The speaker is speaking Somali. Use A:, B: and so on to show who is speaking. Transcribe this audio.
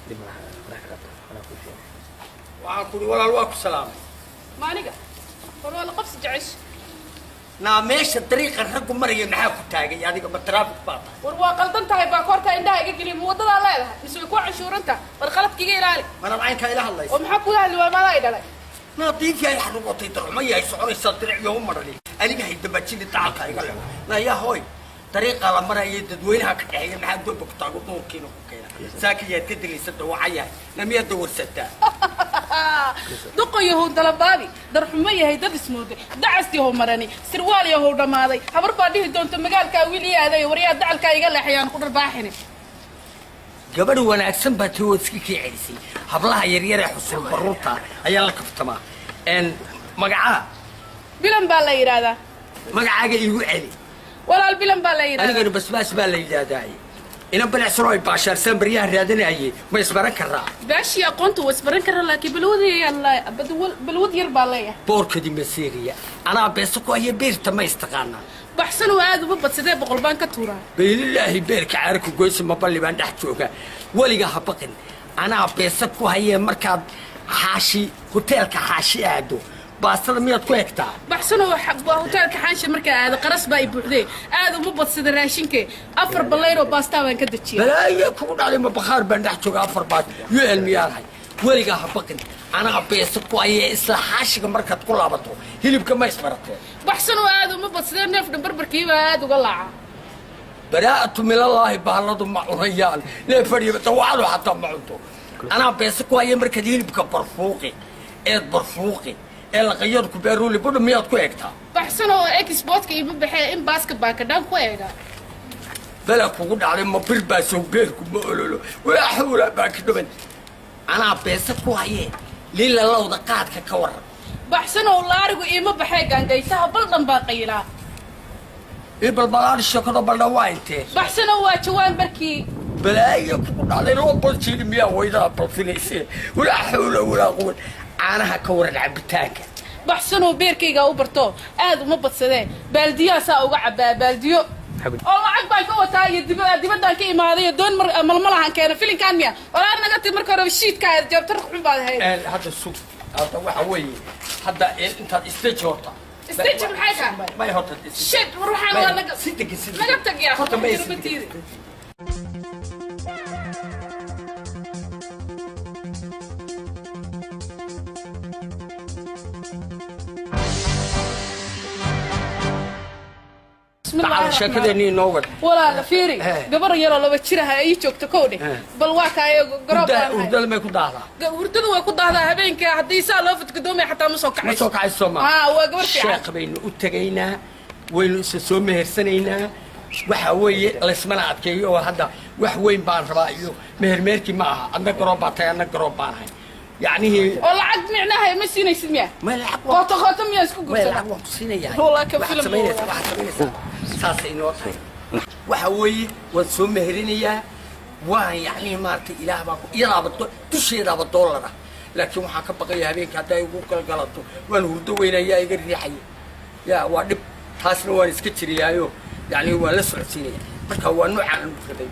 A: Dib malaha, faraha ka qabto, anaa kuu sheegay.
B: Waxaan kuri, walaal, waa ku salaamay.
C: Ma aniga? War waa la qabsi jecesh.
B: Naa, meesha dariiqa raggu maraya maxaa ku taagay adiga? Ma traffic baa tahay?
C: War waa qaldan tahay. Baa koortaa indhaha iga geliya. Ma waddadaa leedahay mise way kuu canshuurantaha? War qaladka iga ilaali.
B: Manaad caynkaa ila hadlaysa?
C: Oo maxaa kula hadli waay? Maadaa i dhalay?
B: Nadiif yahay, xarugotay, darxumo yahay, soconaysaa, diric yohu marani. Aniga hay dabajini, dacalka iga leho. Nayaa hooy, dariiqa la maraya dadweynaha ka dhexeeya maxaa doba ku taago, duurkiina ku keena? Saaka yaad ka dilaysa, dawaca yahay, na miyaad dawarsataa?
C: Duqo yahow dalabaabi, darxumo yahay, dad ismooday, dacas yahow marani, sirwaal yahow dhammaaday. Habar baa dhihi doonta magaalkaa wiil ii aaday. Waryaa, dacalkaa iga leexayaan ku dharbaaxini.
B: Gabadh wanaagsan baa tii, oo iska kii celisay. Hablaha yaryar ee xusul baruurta ayaa la kaftamaa. Magacaa?
C: Bilan baa la yidhaahdaa.
B: Magacaaga iigu celi.
C: Walaal, Bilan baa la yidhahdaa.
B: Anigana Basbaas baa la yidhaahdaa. Ina balecsanoo ay baashaarsan baryaha raadinayay, ma isbaran karaa?
C: Baashii aqoonta waa isbaran karaa, laakiin balwad yaan balwad yar baa leeyahay.
B: Boorkadii Masiiriya anaa beesa ku haya. Beerta ma istaqaanaa?
C: Baxsan oo aad uma badsadee, 100 baan ka tuuraa.
B: Baylilaahi, beerka caarku goysa, ma balli baan dhex jooga. Weliga ha baqin, anaa beesa ku hayee. Markaad Xaashi, hoteelka Xaashi aado, baastada miyaad ku egtaa?
C: Baxsanoo waa hoteelka Xaansha markaa aado, qaras baa i buuxdee. Aad uma badsada raashinke, afar ballayroo baastaa baan ka dejiya.
B: Balaayo kugu dhacday, ma bakhaar baan dhex jooga? Afar baas un miyaanahay? Weligaa ha baqin, anaa beesa ku hayee. Isla Xaashiga markaad ku laabato, hilibka ma isbarateen?
C: Baxsan oo aad uma badsadee, neef dhan barbarkiibaa aad uga laaca.
B: Baraa'atu minallaahi, bahaladu ma cunayaan lee fadhiya, dawacadu xataa ma cunto. Anaa beesa ku haya. Markaad hilibka barfuuqi eed barfuuqi ee laqayadku beeruuli budha, miyaad ku egtaa?
C: Baxsan oo exportka ima baxee, in baaska baakadhaan ku eegaa.
B: Bela kugu dhacday, ma bir baa sow? Beerku ma ololo, walaa xawla baa ka dhuban. Anaa beesa ku hayee, lila lowda qaadka ka waran?
C: Baxsan oo laarigu iima baxee, gaangaytaha baldhan baa qaylaa.
B: Ii balbalaar sheekado, baldhan waa intee?
C: Baxsan oo waa jawaan barkii.
B: Balaayo kugu dhacday, loo baljiiri miyaa waydaa balfinayse? Walaa xawla walaa quwat. Caanaha ka waran, cabitaanka?
C: Baxsanoo beerkaygaa u barto, aad uma badsadee, baaldiyahaasaa uga cabbaa, baaldiyo oo lacag baan ka wataa iyo dibaddaan ka imaaday. Doon mar malmalahan keena filinkaan miya? Walaa naga ti marka horeba shiidkaa jaabtar xun baad ahayd.
B: Hadda sug, hadda waxa weeye, hadda intaad stage horta.
C: Stage maxay tahay?
B: May, horta.
C: Shit, war waxaan waa naga
B: Si degan, si degan.
C: Naga tag yaa.
B: Horta may, si
C: Jarbatiida.
B: degan.
C: Bismillaahi
B: Tacaal,
C: raxmaani.
B: Sheekadeennii inoo wad.
C: Walaala, fiiri. Gabar yaroo 2 jir ah ay joogto kowdhe. Bal waa kaayo garoob baan ahay.
B: Hurdada may ku daahdaa?
C: Hurdadu way ku daahdaa. Habeenka haddii saa loo fadgudoomaya xataa ma soo
B: Ma
C: kacayso.
B: soo kacayso ma?
C: Haa, waa gabar fiican.
B: Sheekh baynu u tegaynaa, waynu isa soo mehersanaynaa. Waxa weeye, laysmana adkeeyo oo hadda wax weyn baan rabaa iyo mehermeerkii ma aha. Adna garoob baa tahay, adna garoob baan ahay, yacnihii.
C: Oo lacag micnaha ma siinaysid miya?
B: May, lacag waa
C: Qooto qooto miyaa isku
B: may
C: guursana?
B: Lacag waan ku siinayaa.
C: Walaa ka
B: Waxaad
C: filan.
B: samaynaysaa, waxaad samaynaysaa, saasay inoo tahay. Waxa weeye, waan soo meherinayaa, waan yacnihii maaragtay, ilaah baa ku iyadaaba dusheedaaba doolara, laakiin waxaan ka baqaya habeenka hadday igu galgalato, waan hurdo weynayaa, iga riixaya, ya waa dhib. Taasna waan iska jiriyaayo, yacni waan la socodsiinaya. Marka waa noocaan anigu rabay.